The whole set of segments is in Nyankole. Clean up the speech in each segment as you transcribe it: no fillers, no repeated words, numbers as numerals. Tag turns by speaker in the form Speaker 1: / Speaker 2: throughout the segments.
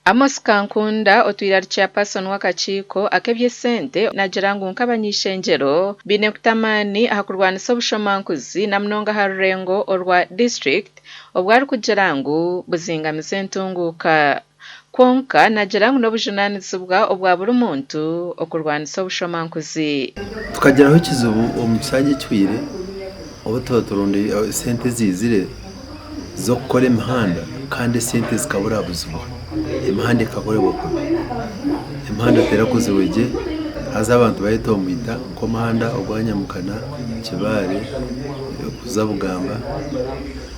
Speaker 1: Amos Kankunda otwire ari Chairperson w'akakiiko ak'eby'esente naagira ngu nk'abany'eishengyero baine kuta amaani aha kurwanisa obushomankuzi na munonga aha rurengo orwa disiturikiti obu arikugira ngu buzingamize entunguuka. Kwonka naagira ngu n'obujunaanizibwa obwa buri muntu okurwanisa obushomankuzi.
Speaker 2: Tukagiraho ekizibu omu kishangye ekihweire obu tuba turonda esente eziizire z'okukora emihanda kandi esente zikaburabuzibwa emihanda ekakorebwa kubi. Emihanda terakozirwe gye haza abantu bayetomboita nk'omuhanda ogwa Nyamukana, Kibaale kuza Bugamba,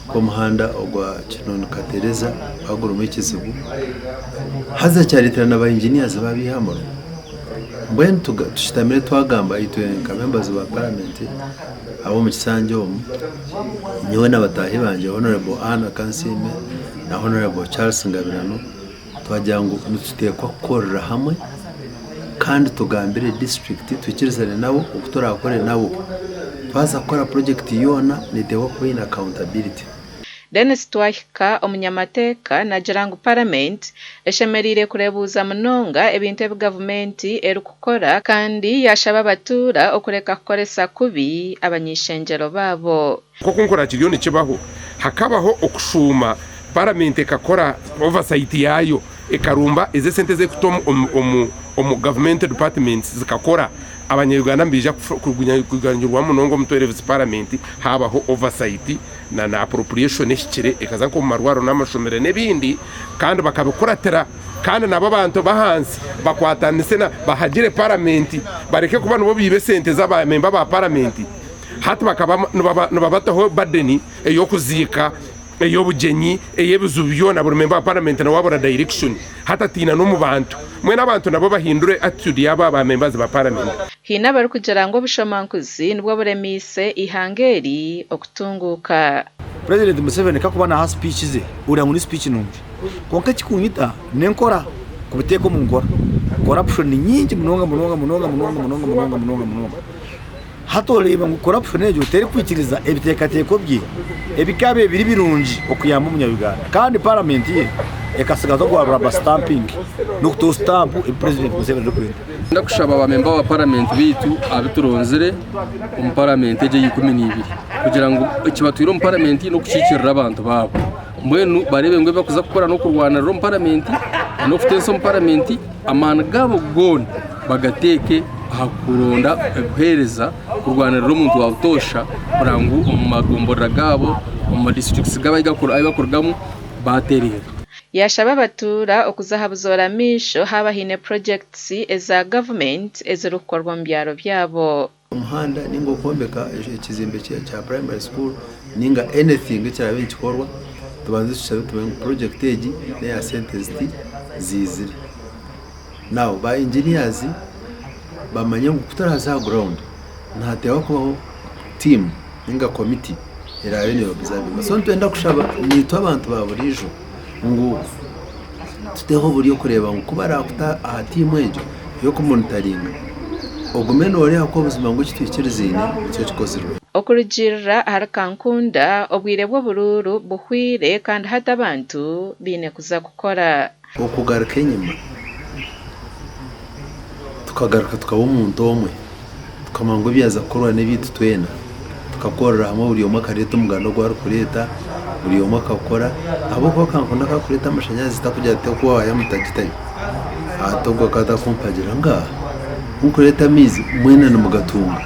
Speaker 2: nk'omuhanda ogwa Kinoni Katereza gukaba gurimu ekizibu haza kyareetera na ba inginiyazi baabiiha aha murimo. Mbwenu tushutamire twagamba itwe nka members ba paramenti ab'omu kisanja omu, nyowe na bataahi bangye Honourable Anna Kansiime na Honourable Charles Ngabirano twagira ngu nituteekwa kukorera hamwe kandi tugambire disiturikiti twikirizane nabo oku turakore nabo. Twaza kukora purojekiti yoona neeteekwa kuba eine accountability.
Speaker 1: Denis Twahika, omunyamateeka naagira ngu Paramenti eshemereire kureebuuza munonga ebintu ebi gavumenti erikukora kandi yaashaba abatuura okureka kukoresa kubi abany'eishengyero baabo.
Speaker 3: Nk'oku nkora kiriyo nikibaho, hakabaho okushuuma Paramenti ekakora oversight yaayo ekarumba ezi esente ezi erikuta omu gavumenti departments zikakora, abanya-Uganda nibaija kuganyirwamu munonga omu 12 Paramenti haabaho oversight. na na appropriation ehikire ekaza nk'omu marwariro n'amashomero n'ebindi kandi bakabikuratira kandi nabo abantu b'ahansi bakwatanise na bahagire paramenti bareke kuba nibo biiba esente z'abamemba ba paramenti hati bakaba nibabataho burden ey'okuziika ey'obugyenyi ey'ebizibu byona buri memba wa paramenti nawe abura direction hati atiina n'omu bantu mbwenu abantu nabo bahindure attitude yaabo aba members ba paramenti.
Speaker 1: Haine abarikugira ngu obushomankuzi nibwo buremeise eihanga eri okutunguuka.
Speaker 4: Purezidenti Museveni kakuba naha speech ze ohurira ngu ni speech nungi kwonka ekikunyita n'enkora kubiteeka omu nkora. Corruption ni nyingi munonga munonga munonga munonga munonga munonga munonga munonga. Hati oreeba ngu corruption egyo terikwikiriza ebiteekateeko bye ebikaabaire biri birungi okuyamba omunya-Uganda. Kandi paramenti ye ekatsigaza ogwa rubber stamping n'okutaho sitampu ebi purezidenti Museveni arikwenda.
Speaker 5: Ndakushaba ba memba ba paramenti baitu abu turonzire omu paramenti egi eya 12 kugira ngu ekibatwire omu paramenti n'okukiikirira abantu baabo. Mbwenu bareebe ngu ebi barikuza kukora n'okurwanirira omu paramenti n'okutensa omu paramenti amaani gaabo goona bagateeke aha kuronda obuheereza kurwanirira omuntu wa butoosha kureba ngu omu magomborora gaabo, omu ma disiturikiti gaabo ahu barikurugamu baatereera.
Speaker 1: Yaashaba abatuura okuza aha buzoora maisho haaba haine purogyekiti eza gavumenti ezirikukorwa omu byaro byabo.
Speaker 2: Omuhanda ninga okwombeka ekizimbe kya primary school ninga anything ekiraabe nikikorwa tubanze tushabe tumanye ngu project egi neya sente ziti ziizire. Now ba engineers bamanye ngu kuturaza aha ground nihateekwa kubaho team ninga committee eraabe ne observinga. So nitwenda kushaba naitwe abantu ba buriijo ngu tuteho oburyo kureeba ngu ku baraakuta aha tiimu egyo ey'okumonitaringa, ogume nooreeba ku obuzima ngu eki twikirizaine nikyo kikozirwe.
Speaker 1: Okurugiirira ahari Kankunda, obwire bw'oburuuru buhweire kandi hati abantu baine kuza kukora.
Speaker 2: Okugaruka enyima tukagaruka tukaba omuntu omwe, tukamanya ngu ebyaza kukorwa n'ebyaitu twena, tukakorera hamwe buri omwe akareeta omuganda ogu arikureeta, buri omwe akakora ahabw'okuba Kankunda ku arikureeta amashanyarazi takugira ati oku waayamutagitayo, ati ogwo akaba atakumpagira, ngaaha, ku nkureeta amaizi mwena nimugatunga.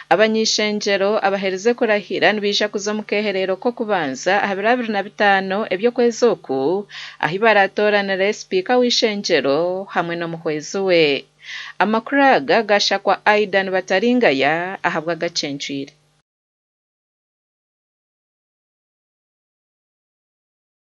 Speaker 1: Abany'eishengyero abaherize kurahira nibaija kuza omu keehereero k'okubanza aha biro 25 eby'okwezi oku ahu baraatooranire sipiika w'eishengyero hamwe n'omuhwezi we. Amakuru aga gaashakwa Aidan Bataringaya ahabw'agacencwire.